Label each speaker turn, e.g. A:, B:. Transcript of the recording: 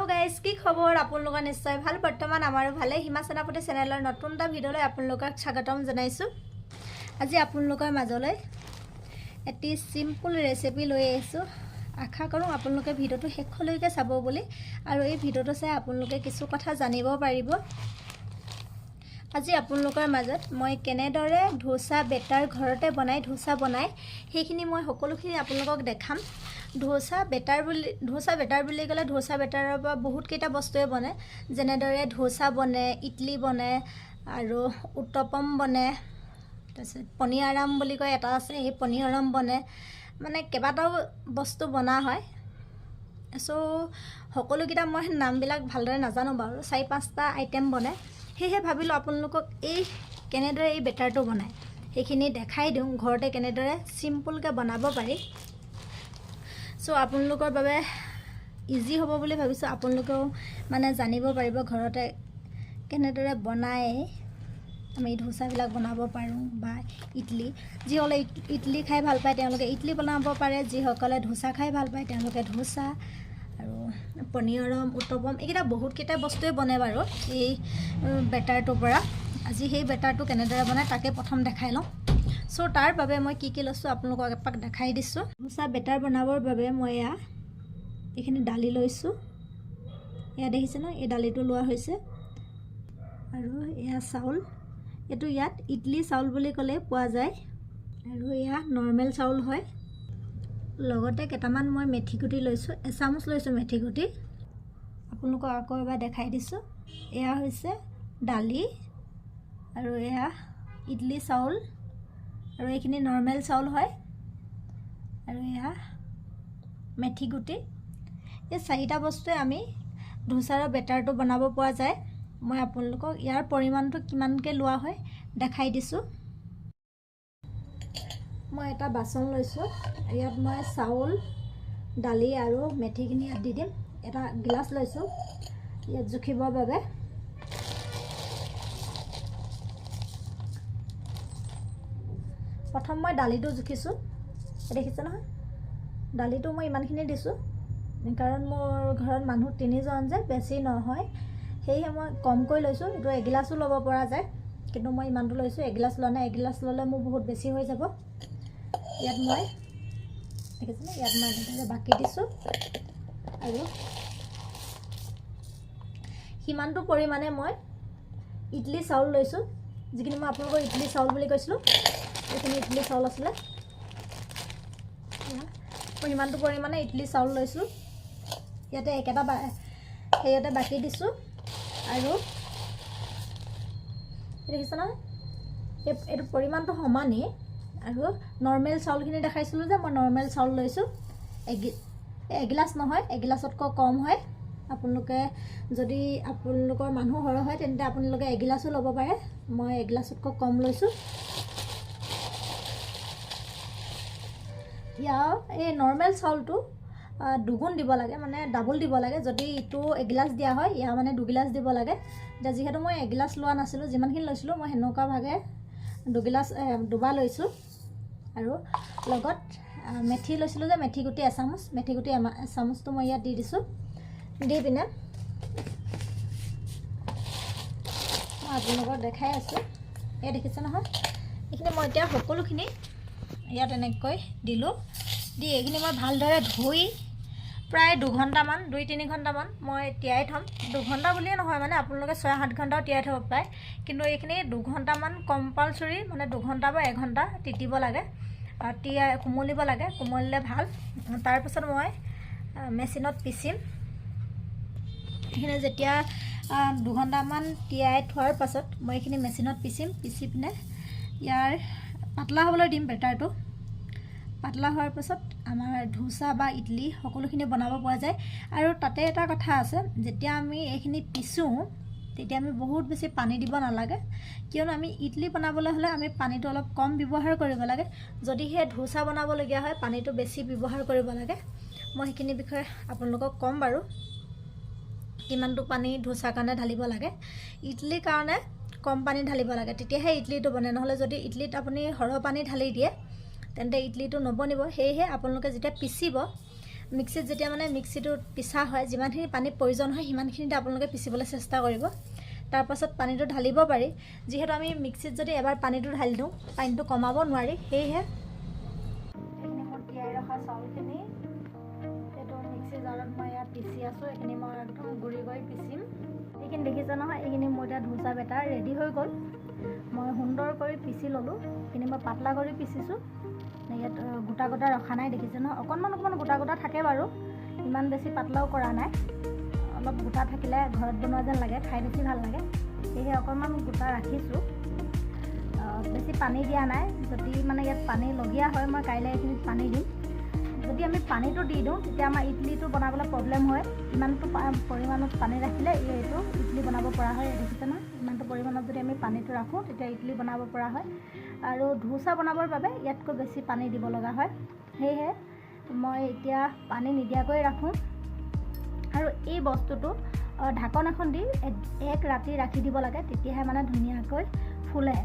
A: Guys, কি খবৰ আপোনালোকৰ? নিশ্চয় ভাল। বৰ্তমান আমাৰো ভালে। সীমা সেনাপতি চেনেলৰ নতুন এটা ভিডিঅ'লৈ আপোনালোকক স্বাগতম জনাইছোঁ। আজি আপোনালোকৰ মাজলৈ এটি চিম্পুল ৰেচিপি লৈ আহিছোঁ। আশা কৰোঁ আপোনালোকে ভিডিঅ'টো শেষলৈকে চাব বুলি আৰু এই ভিডিঅ'টো চাই আপোনালোকে কিছু কথা জানিব পাৰিব। আজি আপোনালোকৰ মাজত মই কেনেদৰে ধোচা বেটাৰ ঘৰতে বনাই, ধোচা বনাই, সেইখিনি মই সকলোখিনি আপোনালোকক দেখাম। ধোচা বেটাৰ বুলি ক'লে ধোচা বেটাৰৰ পৰা বহুতকেইটা বস্তুৱে বনে। যেনেদৰে ধোচা বনে, ইডলি বনে আৰু উত্তপম বনে, তাৰপিছত পনীয়াৰাম বুলি কয় এটা আছে, সেই পনীয়াৰাম বনে। মানে কেইবাটাও বস্তু বনা হয়। চ' সকলোকেইটা মই নামবিলাক ভালদৰে নাজানো বাৰু, চাৰি পাঁচটা আইটেম বনে। সেয়েহে ভাবিলোঁ আপোনালোকক এই কেনেদৰে এই বেটাৰটো বনায় সেইখিনি দেখাই দিওঁ, ঘৰতে কেনেদৰে চিম্পুলকৈ বনাব পাৰি। চ' আপোনালোকৰ বাবে ইজি হ'ব বুলি ভাবিছোঁ। আপোনালোকেও মানে জানিব পাৰিব ঘৰতে কেনেদৰে বনায়, আমি ধোচাবিলাক বনাব পাৰোঁ বা ইডলি। যিসকলে ইডলি খাই ভাল পায় তেওঁলোকে ইডলি বনাব পাৰে, যিসকলে ধোচা খাই ভাল পায় তেওঁলোকে ধোচা আৰু পনীয়ৰম, উত্তপম, এইকেইটা বহুতকেইটা বস্তুৱে বনে বাৰু এই বেটাৰটোৰ পৰা। আজি সেই বেটাৰটো কেনেদৰে বনায় তাকে প্ৰথম দেখাই লওঁ। চ' তাৰ বাবে মই কি কি লৈছোঁ আপোনালোকক এপাক দেখাই দিছোঁ। ধোচা বেটাৰ বনাবৰ বাবে মই এয়া এইখিনি দালি লৈছোঁ। এয়া দেখিছে ন, এই দালিটো লোৱা হৈছে। আৰু এয়া চাউল, এইটো ইয়াত ইডলি চাউল বুলি ক'লে পোৱা যায় আৰু এয়া নৰ্মেল চাউল হয়। লগতে কেইটামান মই মেথি গুটি লৈছোঁ, এচামুচ লৈছোঁ মেথি গুটি। আপোনালোকক আকৌ এবাৰ দেখাই দিছোঁ। এয়া হৈছে দালি আৰু এয়া ইডলি চাউল আৰু এইখিনি নৰ্মেল চাউল হয় আৰু এয়া মেথি গুটি। এই চাৰিটা বস্তুৱে আমি ধোচাৰ বেটাৰটো বনাব পৰা যায়। মই আপোনালোকক ইয়াৰ পৰিমাণটো কিমানকৈ লোৱা হয় দেখাই দিছোঁ। মই এটা বাচন লৈছোঁ। ইয়াত মই চাউল, দালি আৰু মেথিখিনি ইয়াত দি দিম। এটা গিলাচ লৈছোঁ ইয়াত জুখিবৰ বাবে। প্ৰথম মই দালিটো জুখিছোঁ। দেখিছে নহয়, দালিটো মই ইমানখিনি দিছোঁ কাৰণ মোৰ ঘৰত মানুহ তিনিজন যে, বেছি নহয়, সেয়েহে মই কমকৈ লৈছোঁ। এইটো এগিলাচো ল'ব পৰা যায়, কিন্তু মই ইমানটো লৈছোঁ, এগিলাচ লোৱা নাই। এগিলাচ ল'লে মোৰ বহুত বেছি হৈ যাব। ইয়াত মই, দেখিছেনে, ইয়াত মই এনেদৰে বাকি দিছোঁ আৰু সিমানটো পৰিমাণে মই ইডলি চাউল লৈছোঁ। যিখিনি মই আপোনালোকক ইডলি চাউল বুলি কৈছিলোঁ, এইখিনি ইডলি চাউল আছিলে। সিমানটো পৰিমাণে ইডলি চাউল লৈছোঁ। ইয়াতে একেটা হেৰিয়তে বাকি দিছোঁ। আৰু দেখিছে নহয়, এইটো পৰিমাণটো সমানেই। আৰু নৰ্মেল চাউলখিনি দেখাইছিলোঁ যে মই নৰ্মেল চাউল লৈছোঁ, এগিলাচ নহয়, এগিলাচতকৈ কম হয়। আপোনালোকে যদি আপোনালোকৰ মানুহ সৰহ হয় তেন্তে আপোনালোকে এগিলাচো ল'ব পাৰে। মই এগিলাচতকৈ কম লৈছোঁ। ইয়াৰ এই নৰ্মেল চাউলটো দুগুণ দিব লাগে, মানে ডাবল দিব লাগে। যদি ইটো এগিলাচ দিয়া হয়, ইয়াৰ মানে দুগিলাচ দিব লাগে। এতিয়া যিহেতু মই এগিলাচ লোৱা নাছিলোঁ, যিমানখিনি লৈছিলোঁ মই সেনেকুৱা ভাগে দুগিলাচ দুবাৰ লৈছোঁ। আৰু লগত মেথি লৈছিলোঁ যে, মেথি গুটি এচামুচ, মেথি গুটি এচামুচটো মই ইয়াত দি দিছোঁ। দি পিনে মই আপোনালোকক দেখাই আছোঁ। এই দেখিছে নহয়, এইখিনি মই এতিয়া সকলোখিনি ইয়াত এনেকৈ দিলোঁ। দি এইখিনি মই ভালদৰে ধুই প্ৰায় 2 ঘণ্টামান, 2-3 ঘণ্টামান মই তিয়াই থ'ম। 2 ঘণ্টা বুলিয়ে নহয়, মানে আপোনালোকে 6-7 ঘণ্টাও তিয়াই থ'ব পাৰে, কিন্তু এইখিনি 2 ঘণ্টামান কম্পালচৰি, মানে 2 ঘণ্টা বা 1 ঘণ্টা তিতিব লাগে, তিয়াই কোমলিব লাগে। কোমলিলে ভাল। তাৰপিছত মই মেচিনত পিচিম। এইখিনি যেতিয়া 2 ঘণ্টামান তিয়াই থোৱাৰ পাছত মই এইখিনি মেচিনত পিচিম। পিচি পিনে ইয়াৰ পাতলা হ'বলৈ দিম। বেটাৰটো পাতলা হোৱাৰ পাছত আমাৰ ধোচা বা ইডলি সকলোখিনি বনাব পৰা যায়। আৰু তাতে এটা কথা আছে, যেতিয়া আমি এইখিনি পিচোঁ তেতিয়া আমি বহুত বেছি পানী দিব নালাগে, কিয়নো আমি ইডলি বনাবলৈ হ'লে আমি পানীটো অলপ কম ব্যৱহাৰ কৰিব লাগে। যদিহে ধোচা বনাবলগীয়া হয় পানীটো বেছি ব্যৱহাৰ কৰিব লাগে। মই সেইখিনি বিষয়ে আপোনালোকক ক'ম বাৰু, কিমানটো পানী ধোচাৰ কাৰণে ঢালিব লাগে। ইডলিৰ কাৰণে কম পানী ঢালিব লাগে, তেতিয়াহে ইডলিটো বনে। নহ'লে যদি ইডলিত আপুনি সৰহ পানী ঢালি দিয়ে তেন্তে ইডলিটো নবনিব। সেয়েহে আপোনালোকে যেতিয়া পিচিব মিক্সিত যেতিয়া মানে মিক্সিটোত পিছা হয়, যিমানখিনি পানী প্ৰয়োজন হয় সিমানখিনিতে আপোনালোকে পিচিবলৈ চেষ্টা কৰিব। তাৰপাছত পানীটো ঢালিব পাৰি। যিহেতু আমি মিক্সিত যদি এবাৰ পানীটো ঢালি দিওঁ, পানীটো কমাব নোৱাৰি। সেয়েহে এইখিনি মোৰ তিয়াই ৰখা চাউলখিনি, এইটো মিক্সি জাৰত মই ইয়াত পিচি আছোঁ। এইখিনি মই একদম গুড়ি কৰি পিচিম। এইখিনি দেখিছে নহয়, এইখিনি মোৰ এতিয়া ধোচা বেটাৰ ৰেডি হৈ গ'ল। মই সুন্দৰ কৰি পিচি ল'লোঁ। এইখিনি মই পাতলা কৰি পিচিছোঁ, ইয়াত গোটা গোটা ৰখা নাই। দেখিছে নহয়, অকণমান অকণমান গোটা গোটা থাকে বাৰু, ইমান বেছি পাতলাও কৰা নাই। অলপ গোটা থাকিলে ঘৰত বনোৱা যেন লাগে, খাই বেছি ভাল লাগে। সেয়েহে অকণমান গোটা ৰাখিছোঁ। বেছি পানী দিয়া নাই। যদি মানে ইয়াত পানী লগীয়া হয়, মই কাইলৈ এইখিনিত পানী দিম। যদি আমি পানীটো দি দিওঁ, তেতিয়া আমাৰ ইডলিটো বনাবলৈ প্ৰব্লেম হয়। ইমানটো পৰিমাণত পানী ৰাখিলে এইটো ইডলি বনাব পৰা হয়। দেখিছে নহয়, ইমানটো পৰিমাণত যদি আমি পানীটো ৰাখোঁ, তেতিয়া ইডলি বনাব পৰা হয়। আৰু ধোচা বনাবৰ বাবে ইয়াতকৈ বেছি পানী দিব লগা হয়। সেয়েহে মই এতিয়া পানী নিদিয়াকৈ ৰাখোঁ আৰু এই বস্তুটো ঢাকন এখন দি এক ৰাতি ৰাখি দিব লাগে, তেতিয়াহে মানে ধুনীয়াকৈ ফুলে।